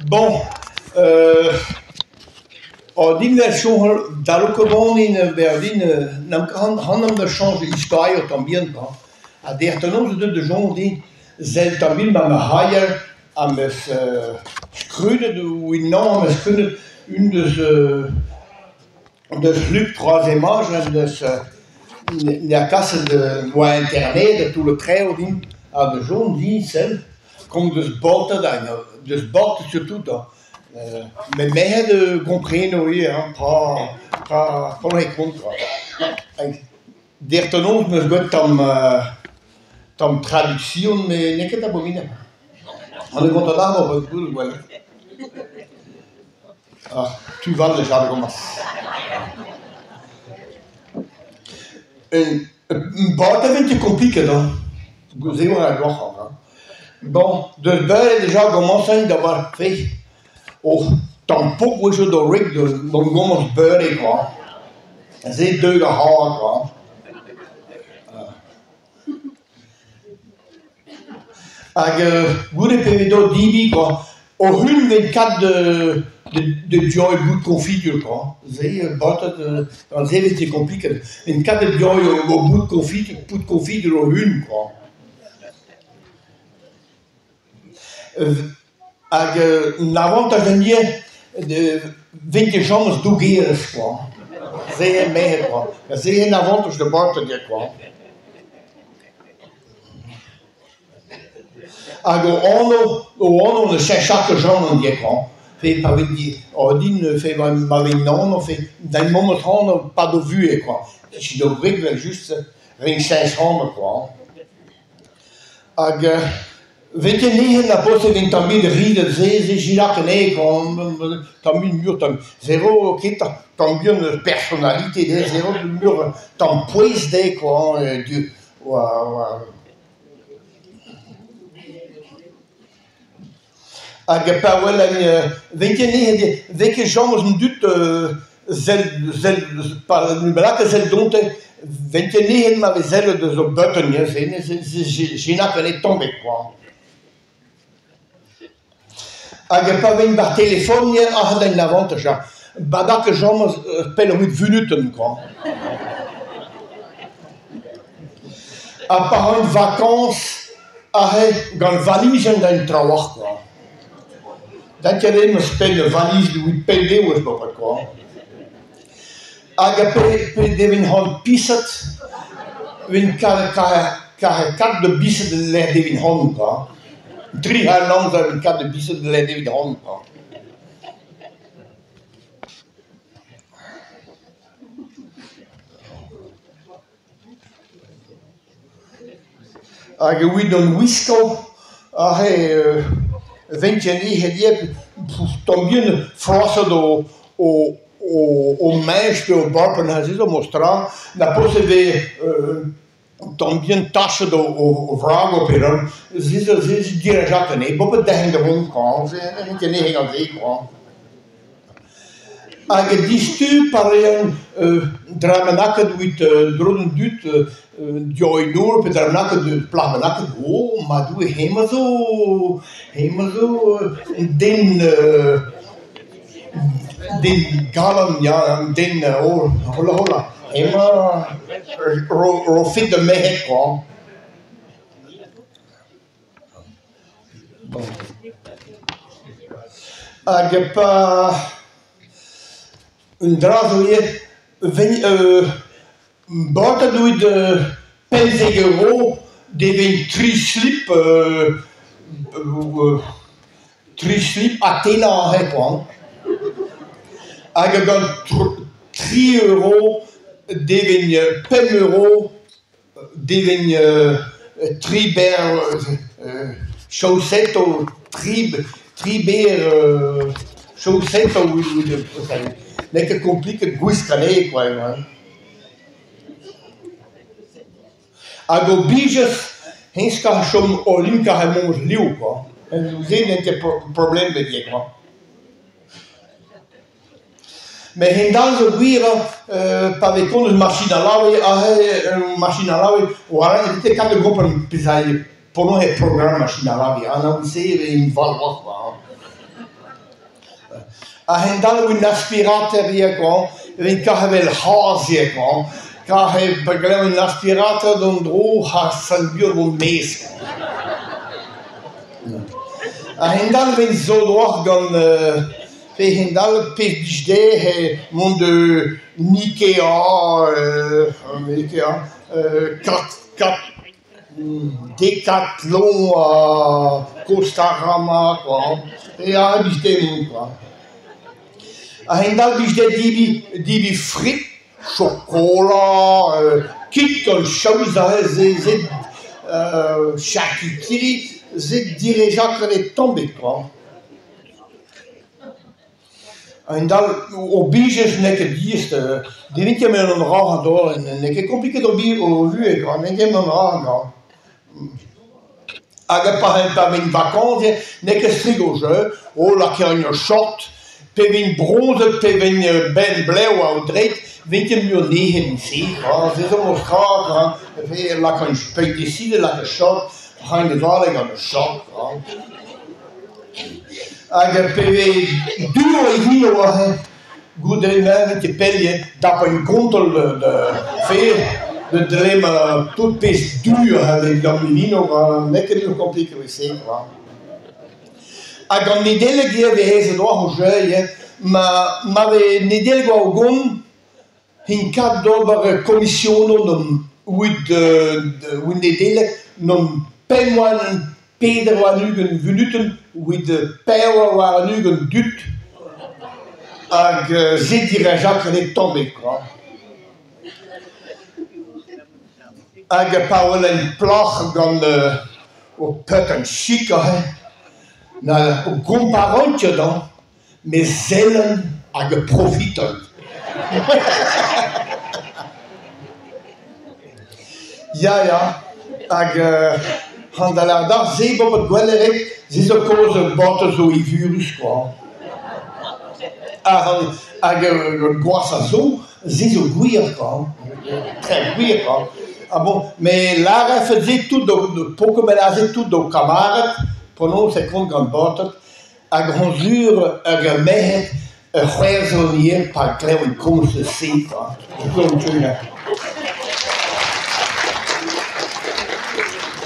Bon ordin 'vel soñjal dalokomaniñ ordin n'am c'hoant da chañj istorioù tamm bihan kwa ha dec'h da noz eo deuet da soñj din sell tamm bihan 'ba ma c'haier am eus skrudet unan am eus skrudet unan deus deus Luc troisième âge en deus 'noa kaset war internet ha tout le traoù din ha da soñj din sell komz deus baotred ha deus baotred surtout met merc'hed a gompreno ivez hañ tra tra tra kont kwa. Dec'h da noz 'm eus graet tamm tamm traduction met n'eo ket abominabl. An nebeutañ gwell. Tu vat da gomañs. Un baotr a vije kompliket hañ, se eo ar gwashañ hañ. Bon, deus beure dija 'gomañsen d'ober feiz oh tamm paotr 'wechoù da wreg da gomañs beure kwa, se 'deu da c'har kwa. Hag goude pe vez dav debriñ kwa, hoc'h-unan 'vez kat da debriñ bout koñfitur kwa, se baotred gant se 'vez kompliket, 'vez kat da debriñ o bout koñfitur pod koñfitur hoc'h-unan kwa. Hag un avantaj en ivez 'vez ket james dougerez kwa, se eo merc'hed kwa, se eo un avantaj da baotred ivez kwa. Hag o anv o anv ne cheñcha ket james ivez kwa, pe pa vez ordin ma vez anv da memes anv 'pad o vuhez kwa, setu o gwreg evel-just 'vez cheñch anv kwa. Hag 'vez ket nec'het na posubl un tamm ebet ridet se se 'selaou anezhe kwa tamm muioc'h tamm zero kentañ tamm bihan eus personalite dezhe zero muioc'h tamm pouez dezhe kwa war Hag pa welan 'vez ket nec'het 'vez ket james an dud sell sell pa lakaet sell donte 'vez ket nec'het ma vez sellet eus o button neuze se n'a tamm ebet kwa. Hag pa vez war telefon ac'h a d'an avantaj ha 'ba ket james pell evit vunutenn kwa. Ha pa ran vakañs aze gant valizenn da trawalc'h kwa. Da ket eo ouzhpenn ur valiz evit pemp devezh bepred kwa. Hag pe devez c'hoant pisat 'vin kat da bisat el lec'h devez c'hoant kwa. Tri c'hant amzer 'vin kat da bisat el lec'h devez c'hoant kwa. Hag evit an gwiskañ aze tamm bihan floaset o meñch pe o bapenn aze zo memes tra na posubl e vez tamm bihan tachet o vragoù pe se zo direjañ anezhe bepred derc'hen da vont kwa n'eo ket nec'het gant se kwa. Hag diouzhtu pa reont dra bennaket evit dro d'an dud diorren-dour pe dra bennaket ur plac'h bennaket, oh ma Doue hemañ zo hemañ zo un den den galant ya, un den oh hola hola hemañ 'ro fit da merc'hed kwa. Hag pa un dra zo ivez baotred evit 15 euro devez tri slip tri slip Athena aze kwa hag gant tri euro devez 5 euro Devez tri ber chaosetoù tri ber chaosetoù n'eo ket kompliket gwiskañ anezhe kwa hein. Hag o bijez hennezh 'kar chom holl kar emañ liv kwa, se n'eo ket problem ebet kwa. Met a-hend-all zo gwir pa vez kont eus machin a laver aze machin a laver war-lerc'h e vez ket kavet goprañ pezh a eo. Penaos eo programm machine à laver anaout-se e vez war-lerc'h kwa. A-hend-all e oan aspirateur ivez kwa, e vez kaset evel c'hazh ivez kwa, kar pa glev an aspirateur d'an dro ha seul vuioc'h 'vo maez. A-hend-all e vez sot a-walc'h gant pe a-hend-all pezh 'blij dezhe eo mont da Ikea Ikea Decathlon ha Castorama kwa ya 'blij dezhe mont kwa. A-hend-all 'blij dezhe debriñ debriñ frit, chokola, kig gant chaous aze se charkuterie se 'dereja ket tamm ebet kwa. A-hend-all oblijet n'eo ket diaes ne vez ket met un dra d'ober n'eo ket kompliket o vuhez kwa, n'eo ket un dra kwa. Hag pa vez vakañs eo n'eo ket striz o jeu, o lakaat ur short, pe 'vint bronzet pe 'vint ben blev war o dreid 'vez ket mui anezhe mod-se kwa, se zo memes tra kwa, pe desidet lakaat short 'raint da vale gant ur short kwa. Hag pe vez du e hin aze goude neuze ket pell eo tap un kontell da fer da dremmañ tout pezh du a vez gant ivinoù n'eo ket muioc'h kompliket evel-se kwa. Hag an Nedeleg ivez 'vez aezet a-walc'h o jeu ivez ma vez Nedeleg war o gont int kat d'ober komisionoù evit Nedeleg 'nomp pemp warn peder warn-ugent vunutenn evit pevar warn-ugent dud hag se 'direñja ket tamm ebet kwa. Hag pa welan plac'h gant ur paotr chik aze na 'gomparan ket hañ met sellan hag profitan. Ya ya hag c'hoant da lâret deoc'h se 'vo gwell eo ret se zo kaoz ur baotr zo evurus kwa. Hag ur gwashañ zo se zo gwir kwa, très gwir kwa. Ah bon met lâret se tout pokomel aze tout d'ho kamarad penaos e kont gant baotred hag on sur hag ar merc'hed c'hwerz ivez pa glevont komz eus se kwa.